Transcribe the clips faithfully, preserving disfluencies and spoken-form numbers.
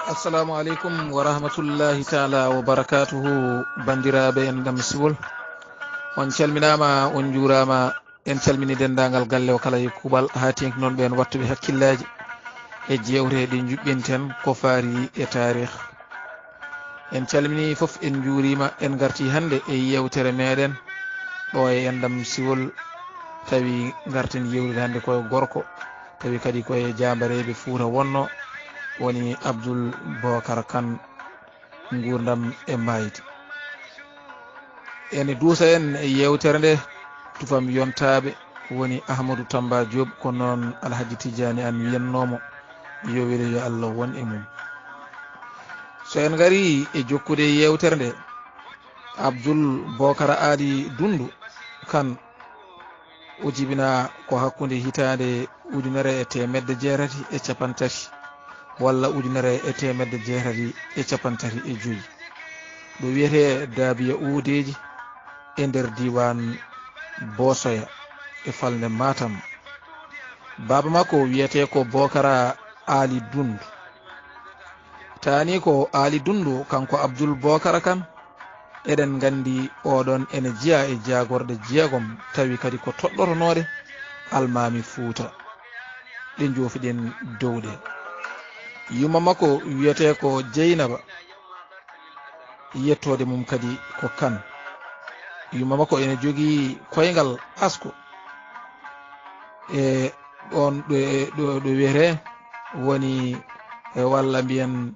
Assalamu aleykum wa rahmatullahi taala wa barakatuhu. Banndiraaɓe enɗam siwol, on calminaama, on njuuraama. En calmini denndaangal galle o kala e kuuɓal, haa teeŋti noon ɓeen waɗtuɓe hakkillaaji e jeewte ɗe njuɓɓinten ko faari e taarih. En calmini fof, en njuuriima, en ngarti hannde e yeewtere meeɗen ɗo e enɗam siwol, tawi ngarten yeewtude hannde koye gorko, tawi kadi koye jaambareeɓe Fuuta wonno, woni Abdul Bookar Kan, nguurndam e maayde. Ene duusa en e yeewtere nde, tufam yontaaɓe, woni Ahmadou Tamba Diop, ko noon Alhaji Tidiane Anne wiyannoo mo, yo wele yo Allah won e mum. So en ngarii e jokkude e yeewtere nde, Abdul Bookara Aali Dunndu Kan, o jibinaa ko hakkunde hitaande ujunere e teemedde jeetati e cappanɗe tati walla ujunere e teemedde jeetati e cappanɗe tati e joy, ɗo wiyetee Daabiya Uudeeji e nder diiwaan Boosoya e falnde Maatam. Baaba makko wiyetee ko Bookara Aali Dunndu. Taani ko Aali Dunndu, kanko Abdul Bookara Kan. Eɗen nganndi oɗon ene jeyaa e jaagorɗe jeegom, tawi kadi ko toɗɗotonooɗe Almaami Fuuta, ɗe njoofiɗen dow ɗe. Yumma makko wiyetee ko Jeynaba, yettoode mum kadi ko Kan. Yumma makko ene jogii koyngal asko e ɗoon ɗo, ɗo, ɗo wiyetee woni e, walla mbiyen,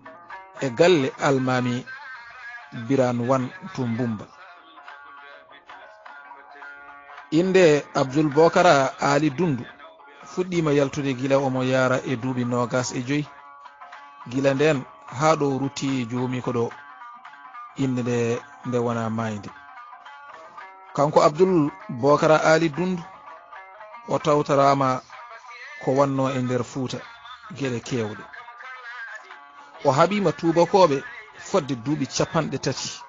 e galle Almaami Biraan Wan to Mbumba. Innde Abdul Bookara Aali Dunndu fuɗɗiima yaltude gila omo yahra e duuɓi noogaas e joy. Gila ndeen haa ɗo o rutti e joomiiko ɗo, innde nde, nde wonaa maaynde. Kanko Abdul Bookara Aali Dunndu, o tawtoraama ko wonnoo e nder Fuuta geɗe keewɗe. O haɓiima tuubakooɓe fodde duuɓi cappanɗe tati.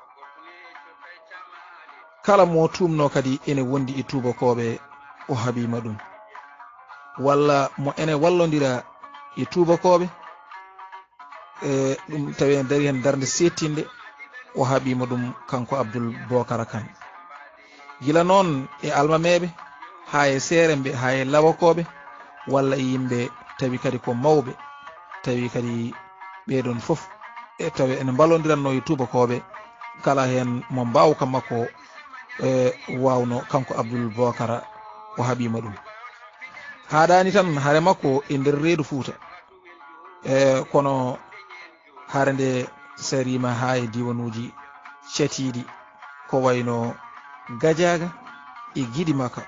Kala mo tuumnoo kadi ene wondi e tuubakooɓe, o haɓiima ɗum. Walla mo ene wallondira e tuubakooɓe, e ɗum tawi ene darii heen darnde seedtiinde, o haɓiima ɗum kanko Abdul Bookara Kan. Gila noon e almameeɓe, haa e seeremɓe, haa e lawakooɓe, walla e yimɓe tawi kadi ko mawɓe, tawi kadi ɓee ɗoon fof e tawi ene mballondirannoo e tuubakooɓe, kala heen mo mbaawka makko, e, waawnoo, kanko Abdul Bookara, o haɓiima ɗum. Haaɗaani tan hare makko e nder reedu Fuuta, e, kono hare nde sariima haa e diiwanuuji catiiɗi, ko wayno Gajaaga e Gidimaka.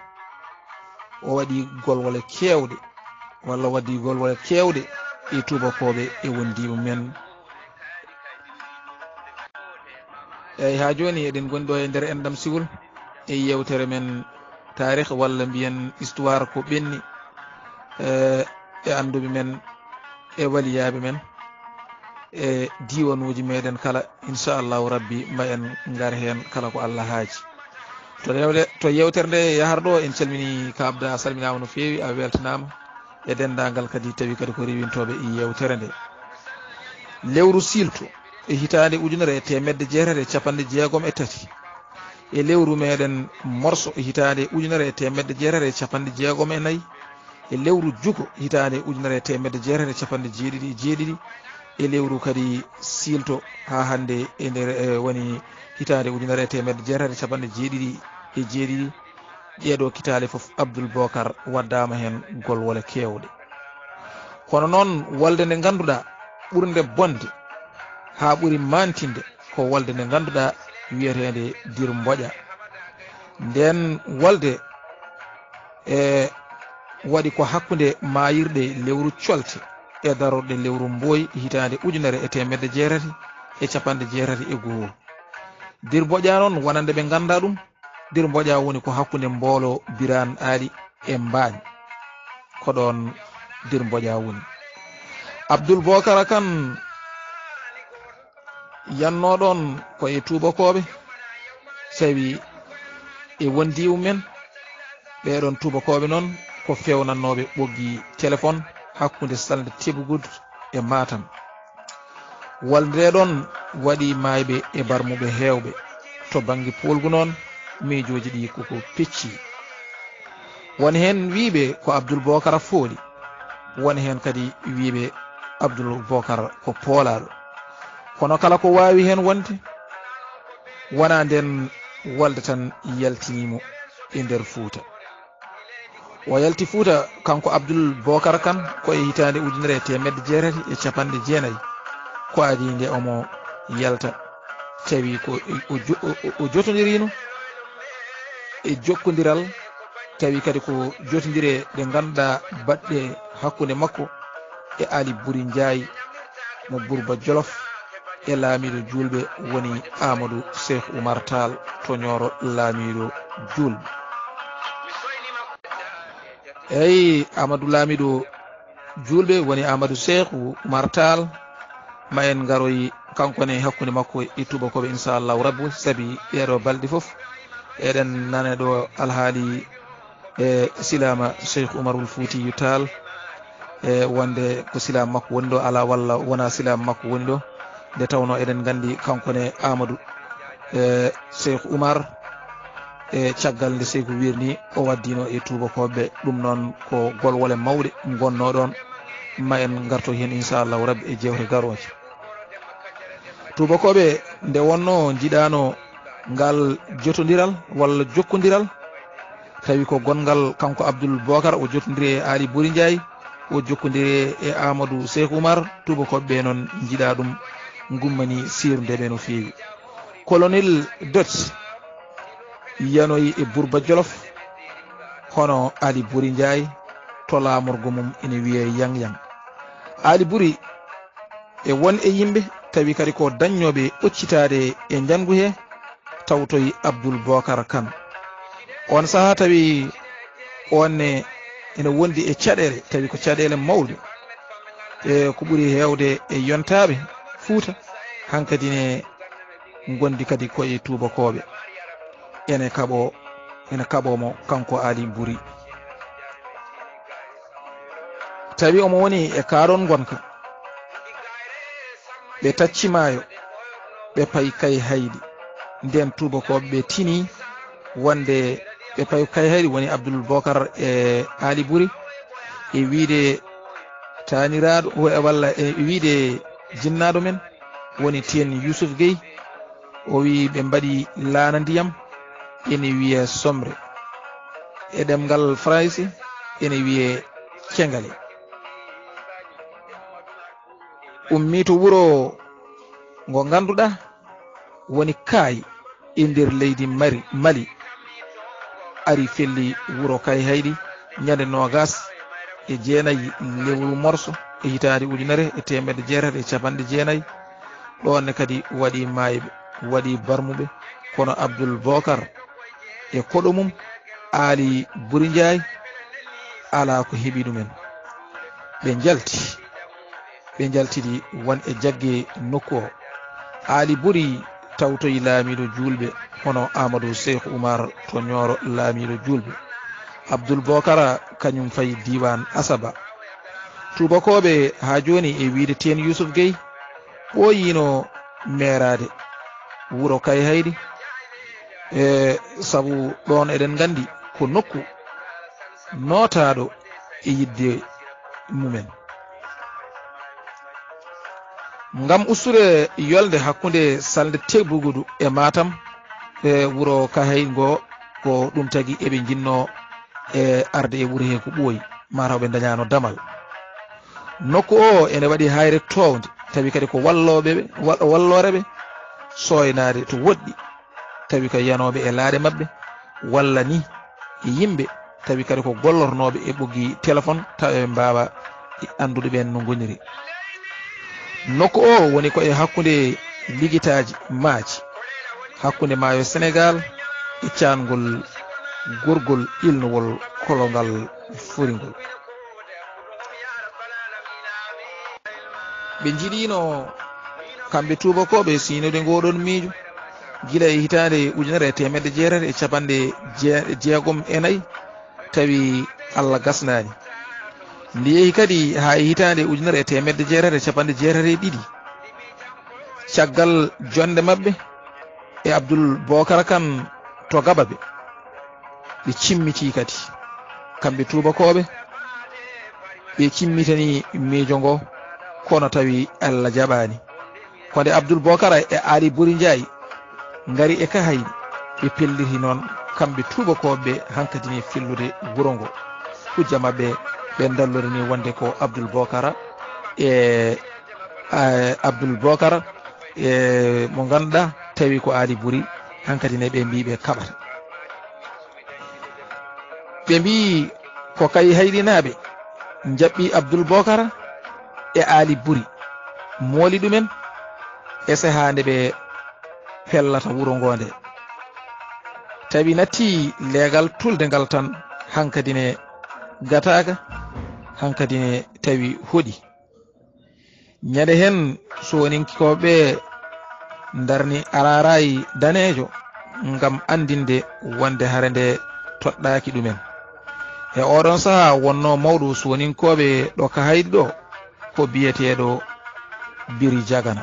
O waɗi golwole keewɗe, walla waɗdi golwole keewɗe e tuubakooɓe e wondiiɓe men. Eey, haa jooni eɗen ngoni ɗo e nder enɗam siwol e yeewtere men taarih, walla mbiyen histoire ko ɓenni, e, e annduɓe men, e waliyaaɓe men, e diiwanuuji meeɗen kala. Inchallahu Rabbi, ma en ngar heen kala ko Allah haaji. To rewde, to yeewtere nde yahar ɗo, en calmini Ka Abda, a salminaama no feewi, a weltanaama e denndaangal kadi tawi kadi ko rewintooɓe e yeewtere nde. Lewru siilto e hitaande ujunere e teemedde jeetati e cappanɗe jeegom e tati, e lewru meeɗen morso e hitaande ujunere e teemedde jeetati e cappanɗe jeegom e nayi, e lewru juko hitaande ujunere e teemedde jeetati e cappanɗe jeeɗiɗi e jeeɗiɗi, e lewru kadi siilto haa hannde e nder, e, woni hitaande ujunere e teemedde jeetati e cappanɗe jeeɗiɗi e jeeɗiɗi. Ɗeeɗo kitaale fof Abdul Bookar waddaama heen golwole keewɗe. Kono noon, wolde nde ngannduɗaa ɓurnde bonde haa ɓuri maantinde ko wolde nde ngannduɗaa wiyeteende Dir Mboƴa. Ndeen wolde e waɗi ko hakkunde maayirɗe lewru colte e darorɗe lewru mbooy hitaande ujunere e teemedde jeetati e cappanɗe jeetati e goo. Dir Mboƴa noon, wonande ɓe nganndaa ɗum, Dir Mboƴa woni ko hakkunde Mboolo Biraan Aali e Mbaañ. Ko ɗoon Dir Mboƴa woni. Abdul Bookara Kan yannoo ɗoon ko e tuubakooɓe, tawi e wondiiɓe men, ɓee ɗoon tuubakooɓe noon ko feewnannooɓe ɓoggi téléphone hakkunde salnde Tebugud e Matam. Walnde ɗon waɗi maayɓe e barmuɓe heewɓe. To bannge poolgu noon, miijooji ɗi koko pecci. Won heen wiyɓe ko Abdul Bookar fooli, won heen kadi wiyɓe Abdul Bookar ko poolaaɗo. Kono kala ko waawi heen wonde, wonaa ndeen Walde tan yaltinii mo e nder Fuuta. O yalti Fuuta, kanko Abdul Bookar Kan, ko e hitaande ujunere e teemedde jeetati e cappanɗe jeenayi, ko adii nde omo yalta. Tawi ko o jo-, o, o, o jotondiriino e jokkondiral, tawi kadi ko jotondire ɗe ngannduɗaa baɗɗe hakkunde makko e Ali Buri Njaay mo Burba Jolof e laamiiɗo juulɓe woni Aamadu Seeku Umar Taal to Ñooro laamiiɗo juulɓe. Eyi, Aamadu laamiiɗo juulɓe woni Aamadu Seeku Umar Taal. Ma en ngaroy kanko ne hakkunde makko e tuubakooɓe, inchallahu rabbi, sabi ɗeeɗo balɗe fof eɗen nana ɗo alhaali e silaama Cheikh Umarul Fuutiyu Taal, e wonde ko silaama makko woni ɗo, alaa walla wonaa silaama makko woni ɗo. Nde tawnoo eɗen nganndi kanko ne Amadou, e Cheikh Oumar, e caggal nde Seyku wirnii, o waddino e tuubakooɓe ɓe. Ɗum noon ko golwole mawɗe ngonnoo ɗoon. Ma en ngarto heen, inchallahu rabbi, e jeewte garooje. Tuubakooɓe nde wonnoo njiɗaano ngal jotondiral walla jokkondiral, tawi ko gonngal kanko Abdul Bokar o jotondiri e Ali Buri Njaay, o jokkondiri e Amadou Seeku Umar, tuubakooɓe ɓe noon njiɗaa ɗum, ngummanii siirde ɓe no feewi. Colonel Dot yanoyi e Burba Jolof, hono Ali Buri Njaay to laamorgo mum ene wiyee Yang Yang. Ali Buri e won e yimɓe tawi kadi ko daññooɓe ɓoccitaade e njanngu he, tawtoyi Abdul Bokar Kan. Oon sahaa tawi oon ne ene wondi e caɗeele, tawi ko caɗeele mawɗe. E ko ɓuri heewde e yontaaɓe Fuuta, hankadi ne ngondi kadi ko e tuubakooɓe. Ene kaɓoo, ene kaɓoo mo kanko Ali Buri. Tawi omo woni e kaaɗoon ngonka. Ɓe tacci maayo, ɓe payi Kayhayɗi. Ndeen tuubakooɓe ɓe tinii wonde ɓe payi Kayhayɗi, woni Abdul Bokar e Ali Buri, e wiyde taaniraaɗo, walla e wiyde jinnaaɗo men, woni Teen Yuusuf Gey. O wiyi ɓe mbaɗi laana ndiyam, ene wiyee somre. E ɗemngal Farayse, ene wiyee cengale. Ummii to wuro ngo ngannduɗaa woni Kaay e nder leydi Mari, Mali. Ari felli wuro Kayhayɗi ñande noogas e jeenayi lewru morso e hitaande ujunere e teemedde jeetati e cappanɗe jeenayi. Ɗoon ne kadi waɗi maayɓe, waɗi barmuɓe, kono Abdul Bokar e koɗo mum, Aali Buri Njaay, alaa ko heɓi ɗumen. Ɓe njalti, ɓe njaltidi won e jagge nokku o. Aali Buri tawtoyi laamiiɗo juulɓe, hono Amadou Seeku Umar to Ñooro laamiiɗo juulɓe. Abdul Bokara kañum fayi diiwaan Asaba. Tuubakooɓe haa jooni e wiyde Teen Yuusuf Gey ɓooyiino meeraade wuro Kayhayɗi, e sabu ɗoon eɗen nganndi ko nokku nootaaɗo e yiɗde mumen. Ngam ustude yolnde hakkunde salnde Tebugudu e Matam, e wuro Kayhayɗi ngo, ko ɗum tagi eɓe njinnoo e arde e wuro hee ko ɓooyi, mataw ɓe ndañaano damal. Nokku o ene waɗi hayre toownde, tawi kadi ko wallooɓe ɓe, wa-, walloore ɓe sooynaade to woɗɗi, tawi ko yanooɓe e laaɗe maɓɓe, walla ni e yimɓe, tawi kadi ko gollornooɓe e ɓoggi téléphone, tawa ɓe mbaawa anndude ɓeen no ngoniri. Nokku o woni ko e hakkunde ligitaaji maaji, hakkunde maayo Senegaal e caangol gorgol ilnowol kolongal foringol. Ɓe njiɗiino kamɓe tuubakooɓe siynude ngooɗoon miijo gila e hitaande ujunere e teemedde jeetati e cappanɗe jee-, jeegom e nayi, tawi Allah gasnaani. Nde yehi kadi haa e hitaande ujunere e teemedde jeetati e cappanɗe jeetati e ɗiɗi, Caggal jonnde maɓɓe e Abdul Bookara Kan to Gababe, ɓe cimmitii kadi. Kamɓe tuubakooɓe, ɓe cimmitanii miijo ngoo, kono tawi Allah jaɓaani. Ko nde Abdul Bookara e Aali Buri Njaay ngari e Kahayɗi, ɓe pelliti noon kamɓe tuubakooɓe ɓe hankadi ne fillude wuro ngoo. Hujja maɓɓe, ɓe ndallori ni wonde ko Abdul Bookara e, e Abdul Bookara e mo ngannduɗaa tawi ko Aali Buri, hankadi ne ɓe mbii ɓe kaɓata. Ɓe mbii ko Kayhayɗinaaɓe njaɓɓi Abdul Bookara e Aali Buri, mooli ɗumen e sahaa nde ɓe pellata wuro ngoo nde. Tawi natti leegal tulde ngal tan, hankadi ne gataaka, hankadi ne tawi hoɗi. Ñande heen, Sooninkooɓe ndarni araaraay daneejo ngam anndinde wonde hare nde toɗɗaaki ɗumen. E oɗon sahaa, wonnoo mawɗo Sooninkooɓe ɗo Kahayɗi ɗo, ko biyeteeɗo Biri Jagana.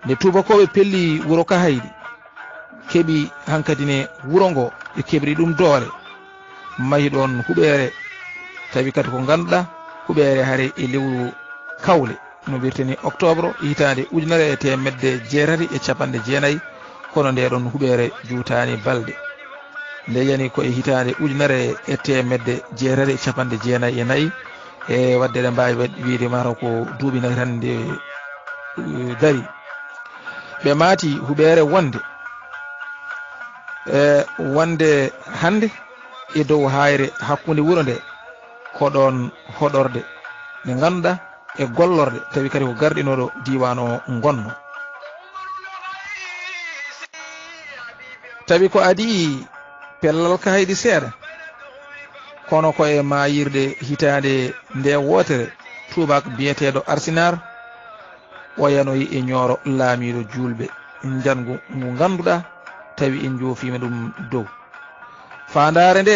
Nde tuubakooɓe pelli wuro Kahayɗi, keɓi hankadi ne wuro ngo, ɓe keɓri ɗum doole, mahi ɗoon huɓeere, tawi kadi ko ngannduɗaa huɓeere hare e lewru kawle, no mbiyetee ni octobre, hitaande ujunere e teemedde jeetati e capanɗe jeenayi, kono ndee ɗoon huɓeere juutaani balɗe. Nde yani ko e hitaande ujunere e teemedde jeetati e capanɗe jeenayi e nayi, e waɗde eɗen mbaawi waɗ-, wiyde mataw ko duuɓi nayi tan nde, eh, dari. Ɓe maati huɓeere wonde, eh, wonde hannde e dow haayre hakkunde wuro nde, ko ɗoon hoɗorde nde ngannduɗaa e gollorɗe, tawi kadi ko garɗinooɗo diiwaan o ngonno. Tawi ko adii pellal Kahayɗi seeɗa, kono ko e maayirɗe hitaande nde wootere, tuubaak biyeteeɗo Arsinaar, o yanoyi e ñooro laamiiɗo juulɓe, njanngu ngu ngannduɗaa tawi en njoofiima ɗum dow. Faandaare nde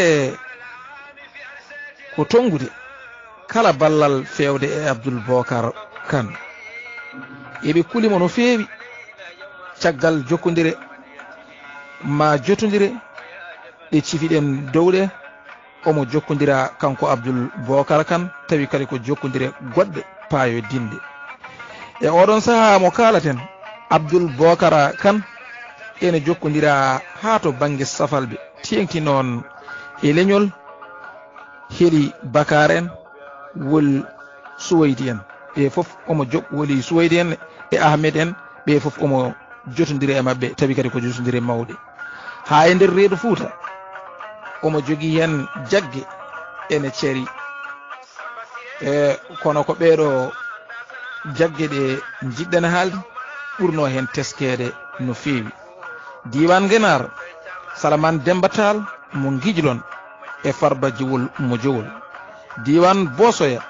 ko tonngude kala ballal feewde e Abdul Bookar Kan. Eɓe kuli mo no feewi. Caggal jokkondire maa jotondire ɗe cifiɗen dow ɗe, omo jokkondira kanko Abdul Bookar Kan, tawi kadi ko jokkondire goɗɗe paayodinɗe. E oɗon sahaa mo kaalaten, Abdul Bookara Kan ene jokkondira haa to bannge Safalɓe, teeŋti noon e leñol Heli Bakaar en, Wol Suwaydi en. Ɓe fof omo jok-, Woli Suwaydi en e Ahmed en, ɓe fof omo jotondiri e maɓɓe, tawi kadi ko jotondire mawɗe. Haa e nder reedu Fuuta, omo jogii heen jagge ene ceri. E, kono ko ɓeeɗo jagge ɗe njiɗɗen haalde, ɓurnoo heen teskeede no feewi. Diiwaan Ngenaar, Salamaan Demmba Taal mo Ngijlon e Farba Jiwol mo Jowol. Diiwaan Boosoya,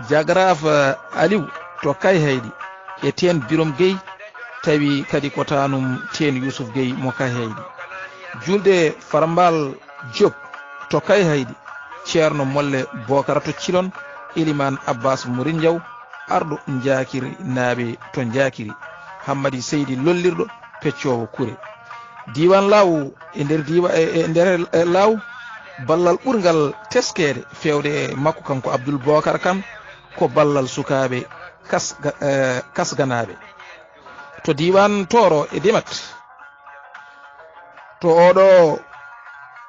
Jagaraaf, eh, Aliw to Kayhayɗi e Teen Birom Gey, tawi kadi ko taanum Teen Yuusuf Gey mo Kayhayɗi. Juulde Farmbaal Joop to Kayhayɗi, Ceerno Molle Bookara to Cilon, Elimaan Abbaas mo Rinjaw, arɗo Njaakirinaaɓe to Njaakiri, Hammadi Seydi lollirɗo peccoowo kure. Diiwaan Laaw e nder diiwa-, e, e nder, e, Laaw, ballal ɓurngal teskeede feewde e makko kanko Abdul Bookar Kan ko ballal sukaaɓe Kas-, ga-, eh, Kasganaaɓe. To diiwaan Tooro e Dimat, to oɗo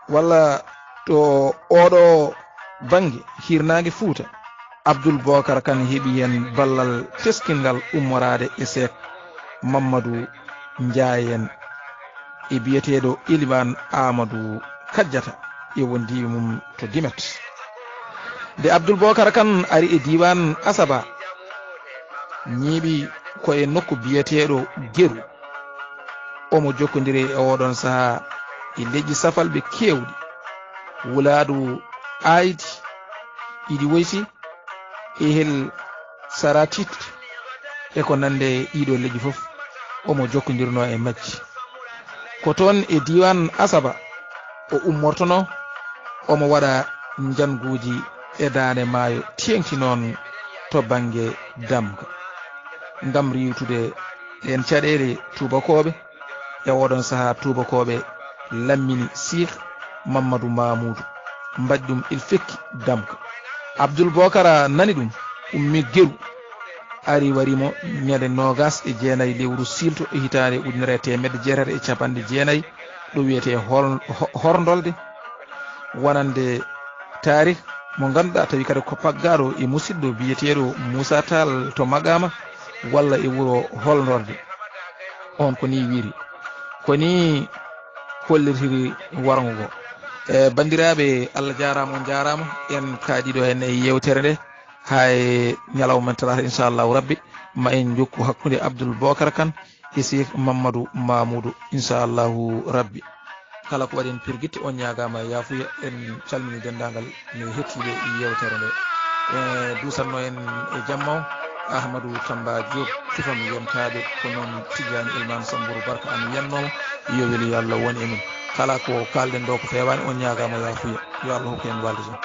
walla to oɗo bannge hirnaange Fuuta, Abdul Bookar Kan heɓi heen ballal teskingal ummoraade e Seek Mammadu Njaay en e biyeteeɗo Elimaan Aamadu Kajjata e wondiiɓe mum to Dimet. Nde Abdul Bookar Kan ari e diiwaan Asaba, ñiiɓi ko e nokku biyeteeɗo Geru. Omo jokkondiri e oɗon sahaa e leƴƴi Safalɓe keewɗi, Wulaadu Aydi, Idi Woysi, Ehel Saratit, e ko nande e ɗiɗo leƴƴi fof, omo jokkondirnoo e majji. Ko toon e diiwaan Asaba o ummortonoo, omo waɗa njannguuji e daande maayo teeŋti noon to bannge Damga, ngam riiwtude Ɗeen caɗeele tuubakooɓe e ooɗoon sahaa tuubakooɓe lammini Siih Mammadu Maamuudu, mbaɗi ɗum il fekki damka. Abdul Bookara nani ɗum, ummi Geru, ari wari mo ñande noogas e jeenayi lewru siilto e hitaande ujunere e teemedde jeetati e capanɗe jeenayi, ɗo wiyetee Hol-, Ho-, Horndolde, wonande taarih mo ngannduɗaa tawi kadi ko paggaaɗo e musidɗo biyeteeɗo Muusa Taal to Maqaama walla e wuro Holndorde. On ko nii wiyri, ko nii hollirtiri warngo ngo. E, banndiraaɓe, Allah jaaraama, on njaaraama. En kaaɗii ɗo heen e yeewtere nde haa e ñalawma men talaata, inchallahu rabbi, ma en njokku hakkunde Abdul Bookar Kan e Siih Mammadu Maamuudu, inchallahu rabbi. Kala ko waɗi en pirgitte, on ñaagaama yaafuya. En calmini denndaangal no hettiiɓe yeewtere nde. E, duusanno en e jamma o, Ahmadu Tamba Diop, cufam yentaaɓe, ko noon Tijjaani Elman Samburu Barka am yennooma, yo weli yo Allah won e mum. Kala ko kaalɗen ɗo ko feewaani, on ñaagaama yaafuya. Yo Allah hokku en waalde jam.